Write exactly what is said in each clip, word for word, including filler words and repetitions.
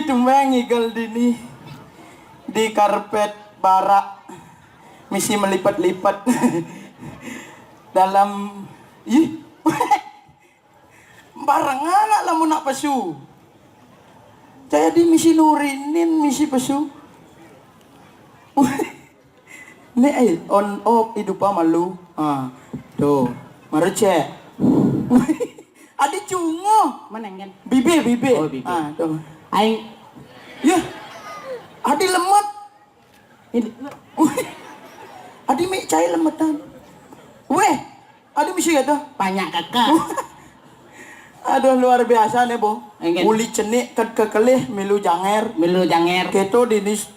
Tumbén ngigel dini di karpet barak, misi melipat-lipat dalam, ih, bareng anak lamun nak pesu. Jadi misi nurinin, misi pesu. Nih, eh, on off hidup malu. Ah, tuh. Marecek. Adi cungo. Mana yang kan? Bibir, bibir. Oh, bibir. Ah, tuh. Aing. Ya. Adi lemet. Ini. Adi mik cai lemetan. Weh, adi misi kata. Banyak kakak. Aduh, luar biasa nih, Bo. Enggak. Uli cenik ke kekelih milu janger. Milu janger. Keto dinis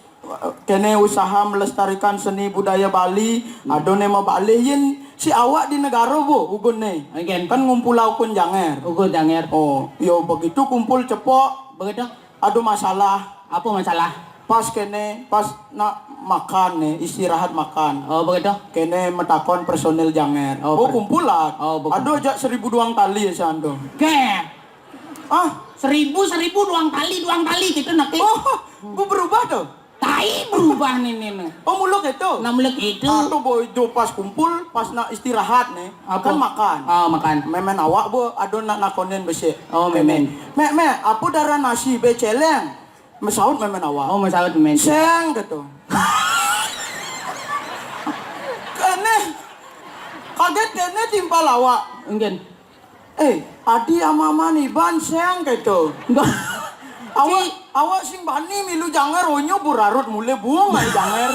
kene usaha melestarikan seni budaya Bali. Hmm. Ado ne mabalih yen si awak di negara, Bo, ugun ne. Enggak. Kan ngumpul ukun janger. Ugun janger. Oh, yo begitu kumpul cepok. Begitu. Ado masalah. Apa masalah? Pas kene, pas nak makan ne, istirahat makan. Oh, begitu. Kene metakon personil janger. Oh, oh, per- kumpulan. Oh, begitu. Ado jak seribu duang tali ya, Sando. Ke? Ah, seribu, seribu duang tali, duang tali gitu nak. Oh, bu berubah tuh. Tai berubah nih, nih, nih. Oh, muluk itu. Nah, muluk itu. Ah, tuh, Bo, itu pas kumpul, pas nak istirahat nih. Apa? Kan makan. Oh, makan. Memen awak, Bo, ado nak nakonin besik. Oh, memen. Mek, mek, apa darah nasi be celeng? Mesaut memen awak. Oh, mesaut memen. Seng, gitu. Kene, kaget kene timpal awak. Enggak. Eh, adi ama-ama ni ban seng, gitu. Enggak. Awak, awak sing bani milu janger, onyo burarut mule buang ai janger.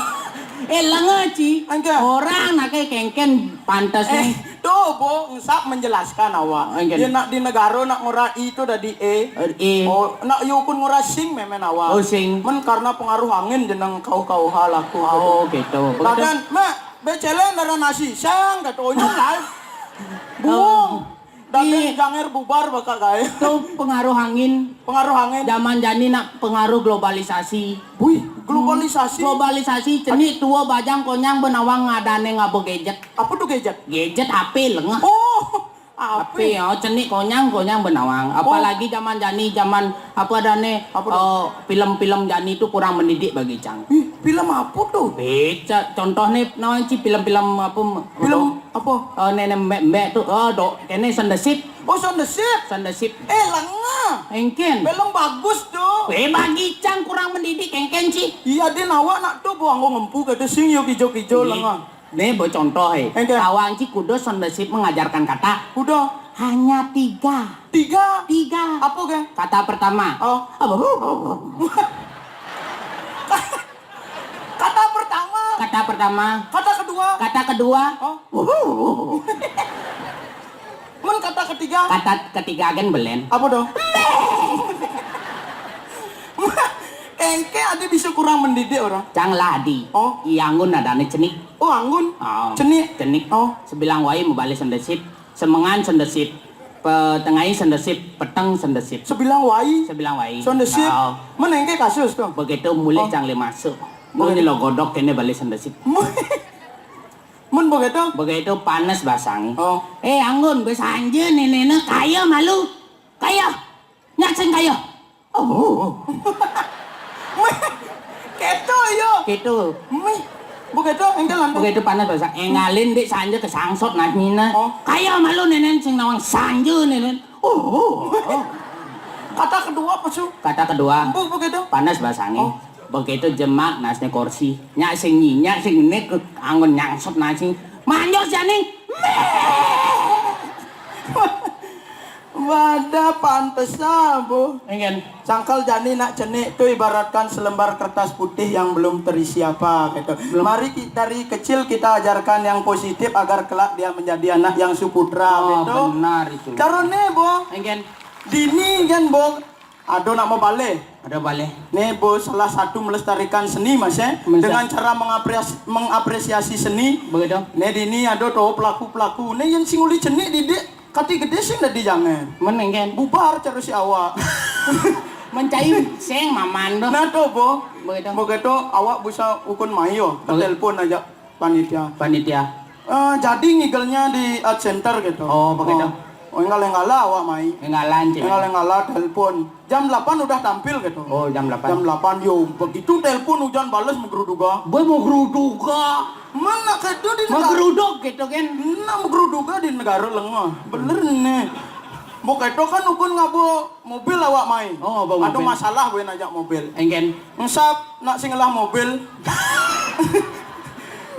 Eh, lenga, Ci. Enggak. Orang nak kayak kengken pantas. Eh, nih. Tuh, Bo, ngesap menjelaskan awak. Enggak. Dia nak di negara nak ngora i tu dadi e. Eh, e. Oh, nak yo kun ngora sing memen awak. Oh, sing. Men karena pengaruh angin jeneng kau-kau hal aku. Oh, gitu. Badan, mak, be celeng darah nasi, sang, kata onyo lah. Buang. Oh. Dan iya. Janger bubar bakal gae. Itu pengaruh angin. Pengaruh angin. Zaman jani nak pengaruh globalisasi. Wih, globalisasi. Globalisasi, cenik tua bajang konyang benawang ngadane ngabo gadget. Apa tuh gadget? Gadget H P lengah. Oh, H P. H P, oh, cenik konyang, konyang benawang. Oh. Apalagi zaman jani, zaman apa adane, apa tuh? Oh, film-film jani itu kurang mendidik bagi cang. Ih, film apa tuh? Beca, contoh nih, nawang ci film-film apa? Film apa? Oh, nenek mbek-mbek tuh, oh, dok, kene Sendesit. Oh, Sendesit. Sendesit. Eh, lengah. Engken. Film bagus tuh. Eh, bagi cang kurang mendidik, engken ci. Iya, dia nawak nak tuh buang ngempu kata sing yo kijo-kijo lengah. Nih, buat contoh, eh. Engken. Tawang ci kudo Sendesit mengajarkan kata. Kudo. Hanya tiga. Tiga? Tiga. Apa ke? Kata pertama. Oh. Apa? Kata pertama. Kata pertama. Kata kedua. Kata kedua. Oh. Men kata ketiga. Kata ketiga kan belen. Apa dong? Engke ade bisa kurang mendidik orang. Cang lah, Adi. Oh. Ianggun adane cenik. Oh, anggun. Oh. Cenik. Cenik. Oh. Sebilang wai mebalik Sendesit. Semengan Sendesit. Petengai Sendesit. Peteng Sendesit. Sebilang wai. Sebilang wai. Sendesit. Oh. Men engke kasus tuh. Begitu mulih cang le masuk. Mun lo godok kene balik Sendesit. Mun begitu? Begitu panas basang. Oh. Eh, anggun, be sanje nenekne kaya malu. Kaya. Nyak sing kaya. Oh. Keto yo. Keto. Mih. Begitu engke lantas. Begitu panas basang. Engalin dik sanje kesangsot nanyina. Oh. Kaya malu nenen sing nawang sanje nenen. Oh. Kata kedua apa su? Kata kedua. Bu, begitu. Panas basange. Oh. Begitu jemak nasne kursi. Nyak sing nyi, nyak sing nek anggon nyangsot nasi. Manjos janing. Wadah, pantes ah, Bu. Engen. Sangkal jani nak cenik tu ibaratkan selembar kertas putih yang belum terisi apa gitu. Belum. Mari ki-, dari kecil kita ajarkan yang positif agar kelak dia menjadi anak yang suputra. Oh, gitu. Benar itu. Karena, Bu, engen. Dini kan, Bu, ado nak mau baleh. Ada baleh. Nih, Bu, salah satu melestarikan seni, Mas, ya. Melestar- Dengan cara mengapreas-, mengapresiasi seni. Begitu. Nih, dini ado tuh pelaku-pelaku. Nih, yang sing uli cenik didik. Kati gede sing dadi jangan. Meneng kan? Bubar terus si awak. Mencai sing mamando. Nah, tuh, Bu. Begitu. Begitu awak bisa ukun mayo, ke telepon aja panitia. Panitia. Eh, jadi ngigelnya di art center gitu. Oh, begitu. Oh. Oh, enggak-enggak awak mai. Enggak lanjut. Enggak-enggak telepon. Jam delapan udah tampil gitu. Oh, jam delapan. Jam delapan, yo, begitu telepon hujan bales menggeruduga. Boy mau geruduga. Mana gitu di negara? Menggeruduk gitu kan. Nah, menggeruduga di negara lengah. Bener nih. Mbok itu kan ukun ngabo mobil awak mai. Oh, ngabo mobil. Ada masalah gue najak mobil. Engken. Ngesap nak sing ngelah mobil.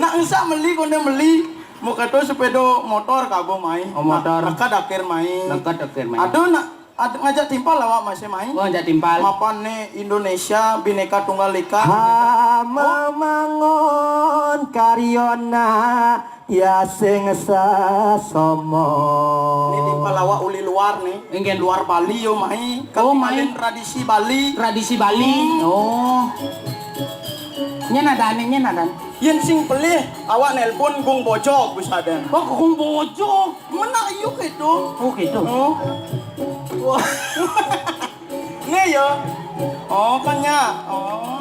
Nak ngesap meli konde meli. Mbok itu sepeda motor kabo mai. Oh, motor. Nah, dekat akhir mai. Dekat akhir mai. Ada nak ada ngajak timpal awak masih mai. Oh, ngajak timpal. Mapan nih Indonesia Bhinneka Tunggal Ika. Ha, memangun karyona ya sing sesama. Ini timpal awak uli luar nih. Engken. Luar Bali yo mai. Oh, mai. Tradisi Bali. Tradisi Bali. Hmm. Oh. Nyen ada nih, nyen ada. Yen sing pelih awak nelpon Gung Bojog wis ada. Oh, Gung Bojog. Menak yuk itu. Oh, gitu. Oh. Wah. Nih ya. Oh, kan ya. Oh.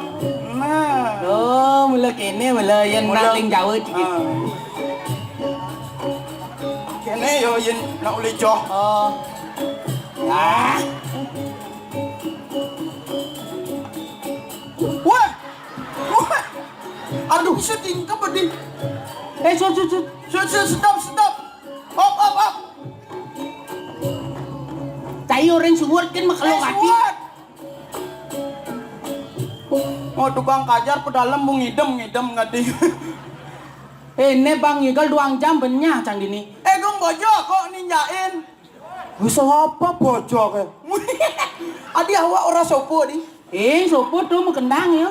Nah. Oh, mula kene mula yen nak ling Jawa dikit. Ah. Kene ya yen nak uli joh. Oh. Ah. Wah. Wah. Aduh, setingkep di. Eh, sut, sut, sut. Sut, sut, stop, stop. Op, op, op. Cai orang suwet kan makhluk hati. Oh, tukang kajar pedalem mau ngidem, ngidem ngerti. Eh, ini Bang Igal duang jam benyah cang gini. Eh, Gung Bojo kok ninjain. Wis apa Bojo ke? Adi awak ora sopo di. Eh, sopo tuh mekendang ya?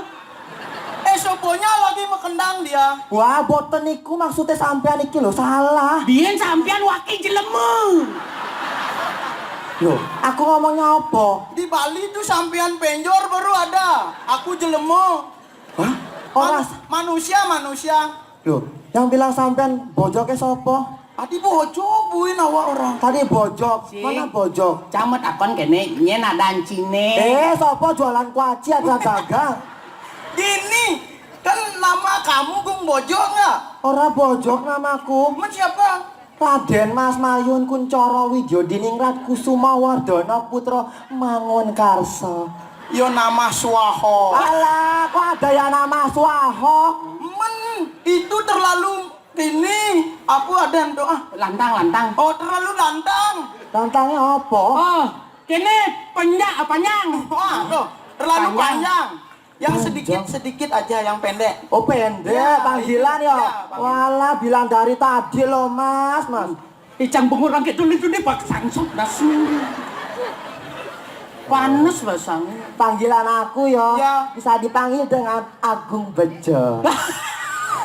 Eh, soponya lagi mekendang dia. Wah, boten niku maksudnya sampean iki lho, salah. Biyen sampean waki jelemu. Loh, aku ngomongnya apa? Di Bali tuh sampean penjor baru ada. Aku jelemu. Hah? Ora. Manus-, manusia, manusia. Loh, yang bilang sampean Bojo ke sopo? Adi Bojo buin awak orang. Tadi Bojog. Sing. Mana Bojog? Camet akon kene nyen adan cine. Eh, sopo jualan kuaci ada dagang? Gini, kan nama kamu Gung Bojo nggak? Ora Bojog namaku. Men siapa? Raden Mas Mayun Kuncoro Widyo Diningrat Kusuma Wardana Putra Mangun Karsa. Yo nama Swaho. Alah, kok ada ya nama Swaho? Men, itu terlalu ini, apa ada doa? Lantang, lantang. Oh, terlalu lantang. Lantangnya apa? Oh, kene penjak, panjang. Wah, loh, terlalu panjang. Panjang. Yang sedikit-sedikit aja, yang pendek. Oh, pendek, ya, panggilan ya. Ya, panggilan. Walah, bilang dari tadi loh, Mas, Mas. Icang bungur langkit dulu itu dia pakai sangsut dasmu. Panas basang. Panggilan aku ya. Ya. Bisa dipanggil dengan Agung Bejo.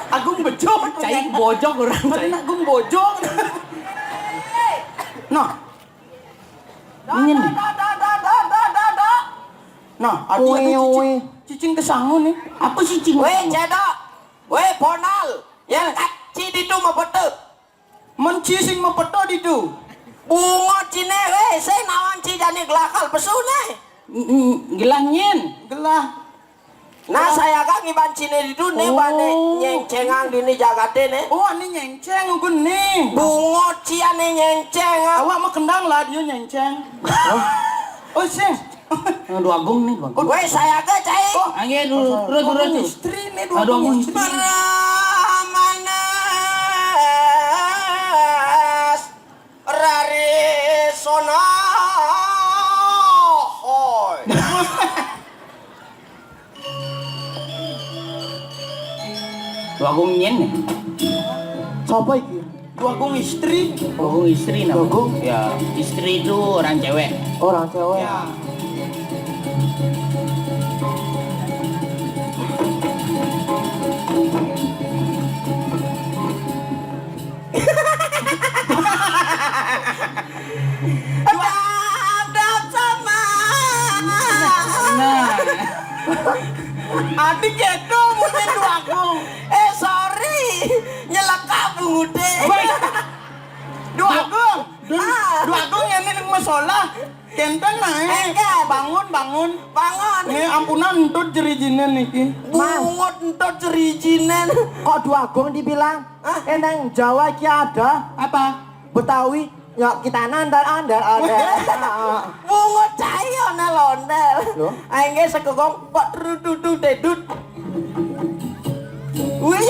Agung Bejo. Cai Bojog orang. Cai Agung Bojog. Nah. Ini nih. Nah, ada cicing, cicing kesangu nih. Apa cicing? Weh, cedok. Weh, Ponal. Yang kaci di tu mau betul. Menci sing mepeto ditu. Bungo cine weh, sing nawang ci jani gelakal pesu ne. Gelah nyen. Gelah. Nah, saya kan ngiban cine ditu ne bane nyengcengang dini jagate ne. Oh, ini nyengceng ugun ne. Bungo ci ane nyengceng. Awak mekendang lah dia nyengceng. Oh, sing. Dua Agung nih, Bang. Weh, saya ke cai. Oh, angin dulu, terus, terus. Istri nih, dua Agung istri. Aduh, Agung istri. Paramanas rari sonohoi. Dua Agung nyen nih. Siapa iki? Dua Agung istri. Dua Agung istri namanya. Dua Agung? Ya, istri itu orang cewek. Orang cewek. Ya. Ada sama. Nah. Adik itu mungkin Dua Agung. Eh, sorry. Nyelekap bungude. Weh. Dua Agung. Dua Agung yang ini masalah. Kenten nah, eh. Bangun, bangun. Bangun. Nih, ampunan entut jerijinen niki. Bungut entut jerijinen. Kok Dua Agung dibilang? Hah? Eh, nang Jawa iki ada. Apa? Betawi. Nyok kita nandal andal andal. Bungut cai ana londel. Lho? Ae nggih sekukung kok trudududedut. Wih.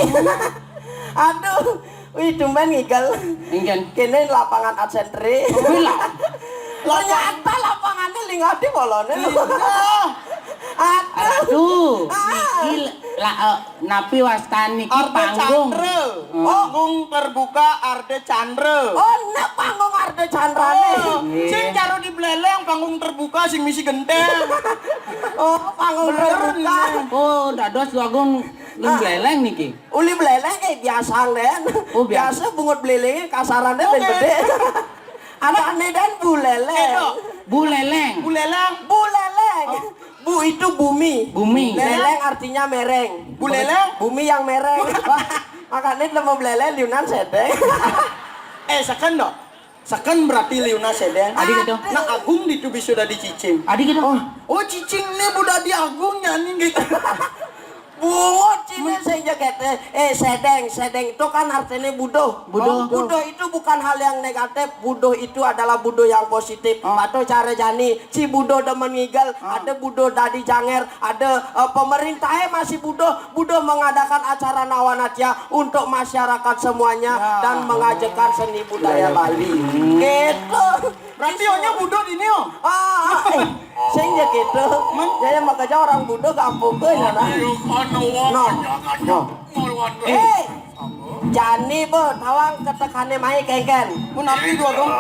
Aduh. Wih, tumben ngigel. Nggih. Kene lapangan art centre. Wih lah. Ternyata lapangane ling adi bolone lho. Aduh. Aduh, ah, iki la, eh, napi wastan niki? Arde panggung. Chandra. Hmm. Oh, panggung terbuka Arde Chandra. Oh, nek panggung Arde Chandrane. Oh, nggih. Sing karo di Bleleng panggung terbuka sing misi genteng. Oh, panggung terbuka. Oh, dados Dwagung ling Bleleng niki. Uli Bleleng eh biasa, Den. Oh, biasa. Biasa bungut Blelenge kasarane ben gede. Anane, Den, Bu Leleng. Edo. Bu Leleng. Bu Leleng. Bu Leleng. Oh. Bu itu bumi. Bumi. Leleng artinya mereng. Bu Leleng? Bumi yang mereng. Makanya lemu Bleleng liunan sedeng. Eh, seken dong. Seken berarti liuna sedeng. Adi gitu. Nah, Agung ditu bisa dadi cicing. Adi gitu. Oh, oh, cicing nih bu dadi Agung nyanyi gitu. Bungut cine sing jegete. Eh, sedeng, sedeng itu kan artinya buduh. Buduh. Buduh itu bukan hal yang negatif. Buduh itu adalah buduh yang positif. Oh. Atau cara jani, si buduh demen ngigel, ah, ada buduh dadi janger, ada, eh, pemerintahnya masih buduh, buduh mengadakan acara Nawanatya untuk masyarakat semuanya, ya, dan mengajarkan seni budaya, ya, ya, Bali. Hmm. Gitu. Berarti onya buduh ini, oh. Ah, eh, sing ya gitu. Ya, ya, makanya orang buduh gampang ke ya, nah. No, no. Eh, jani be tawang ketekane mai kengken. Punapi dua dong.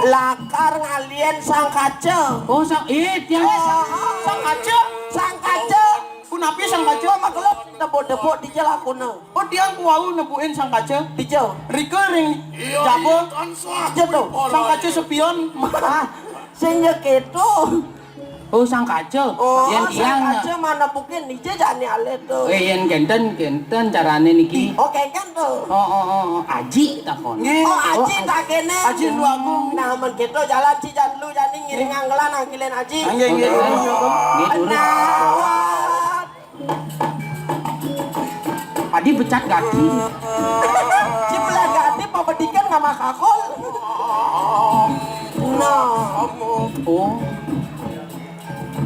Lakar ngalien sang kaca. Oh, sang, eh, tiang. Eh, sang kaca. Sang kaca. Punapi sang kaca. Maklum tepuk-tepuk di jelakuna. Oh, tiang kuwau nepukin sang kaca. Dija. Rika ring jaba. Dija to. Sang kaca sepion. Ah, sing ya gitu. Oh, sang kaca. Oh, yen sang tiang kaca mana mungkin dija jane alit to. Eh, yen kenten, kenten carane niki. Oh, kengken to. Oh, oh, oh, oh. Aji takon. Nggih. Oh, aji, oh, tak kene. Aji lu aku. Nah, men gitu jalan ci jan lu jani ngiring anggelan anggilen aji. Nggih, nggih. Nggih, durus. Nah, Adi becat gati. Cibelah gati pabedikan nama kakol. Nah. Oh.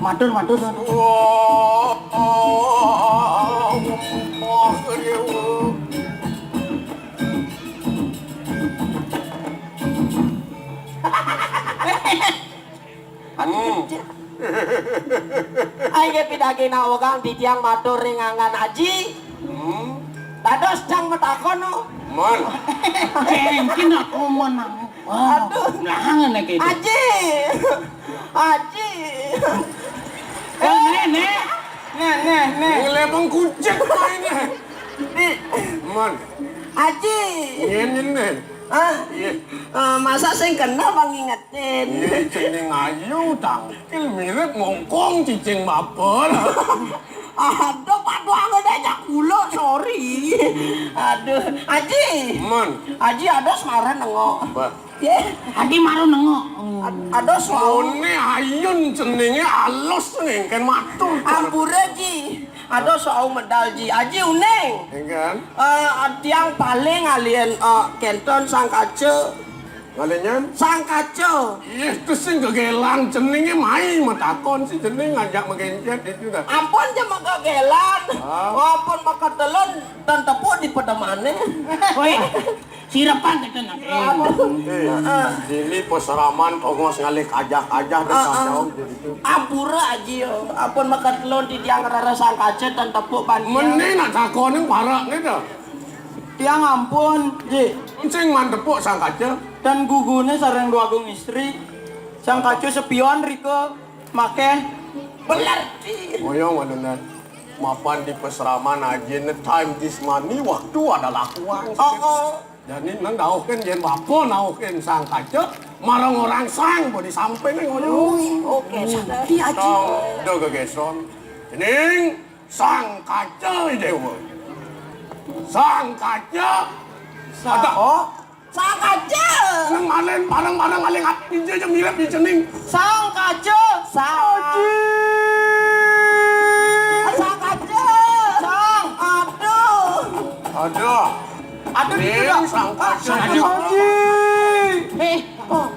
Matur, matur, matur. Hmm. Ayo pidagina ogang titiang matur ring anggan aji. Hmm. Dados cang matakon no. Mon. Eh, mungkin aku menang. Wah, aduh. Nah, ngene iki. Aji. Aji. Eh, nek, nek. Nek, nek, nek. Ngelebeng kucing kok ini. Di. Mon. Aji. Ngene, nek. Ah, iya. Eh, masa sing kenal bang ngingetin? Iya, jeneng ayu, tangkil mirip mongkong, cicing mabel. Aduh, paduange dek nyak kula, sorry. Aduh, Aji. Men. Aji ados maren nengok. Bah. Ye. Aji maren nengok. Ad-, ados wau. Mone ayun jenenge alus ngengken matur. Ampura, Ji. Ados wau medal, Ji. Aji uning. Engken. Eh, tiang paling alien, eh, kenton sang kaca. Ngalian? Sang kaca. Iya, terus sing gegelan jenenge mai matakon si jeneng ngajak megencet itu dah. Ampun je megegelan. Ah. Ampun maketelun dan tepuk di pedemane. Woi, sirepan kita nak. Aduh. Eh, heeh. Dili peseraman tongos ngalih kajah-kajah dan heeh, kacau jadi itu. Ampura aji yo. Ampun maketelun di tiang rara sang kaca dan tepuk ban. Mene nak takon yang parak ni dah. Tiang ampun, Ji. Sing man tepuk sang kaca. Dan gugune sareng dua agung istri. Sang kaca sepion rika makeh belerti. Oyong wadunan. Mapan di peseraman ajine time is money, waktu adalah uang. Oh, oh. Jadi nang dauhken yen bapa nauhken sang kaca, marang orang sang bodi sampe ning oyong. Ui, oke, santi aji. Tong, do gegeson. Ning Sang kaca, Dewa. Sang kaca. Sa-, ada. Oh, sang kaca. Nang malen barang-barang maling ati je, je mirip di cening. Sang kaca. Sang. Aji. Sang kaca. Sang. Aduh. Aduh. Aduh, ini dah. Sang kaca. Aduh. Aji. Eh, oh,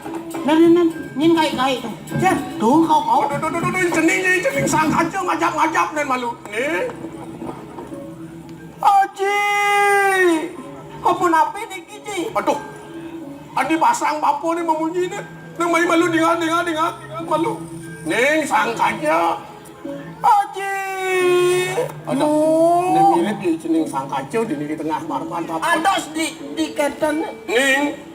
Nah, nah, nah, nyén kaé-kaé to. Jan, tuh kau kau. Aduh, aduh, aduh, aduh, cening, cening, cening, sang kaca ngajap-ngajap nén malu. Nih. Aji. Ampun apa niki, Ji? Aduh. Adi pasang bapa né mamunyi né. Nang mai malu dingah, dingah, dingah, dingah malu. Ning sang kaca. Aji. Aduh. Ning mirip ya cening sang kaca di, di tengah marman apa? Ados di, di kénten. Ning.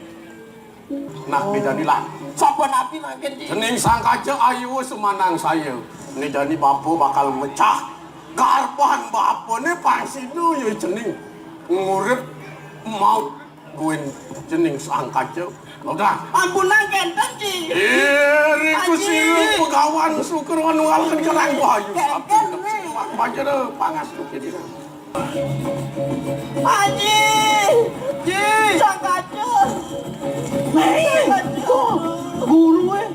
Nah, né jani lah. Sapa napi mangkin, Ji? Cening sang kaca ayu semanang saya. Né jani bapa bakal mecah. Garban bapané pang sida ya cening. Ngurip maut buin cening sang kaca. Udah. Ampunang kénten, Ji. Eh, riku Aji. Sira pegawan suker wan wal kencerang bahayu. Kénten, Ji. Baca deh, pangas tuh jadi. Aji! Ji! Sang kaca! Nih, tuh, guru, eh.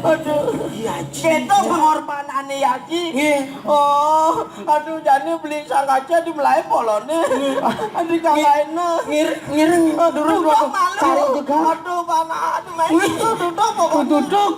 Aduh. Iya, Ji. Itu pengorbanannya ya, Ji. Nggih. Oh, aduh, jani beli sang kaca di Melayu poloné. Nggih. Aduh, kalaina. Ngir-, ngiring. Aduh, durung, aduh, malu. Cari juga. Aduh, panas. Aduh, main. Wih. Itu duduk pokoknya. Duduk.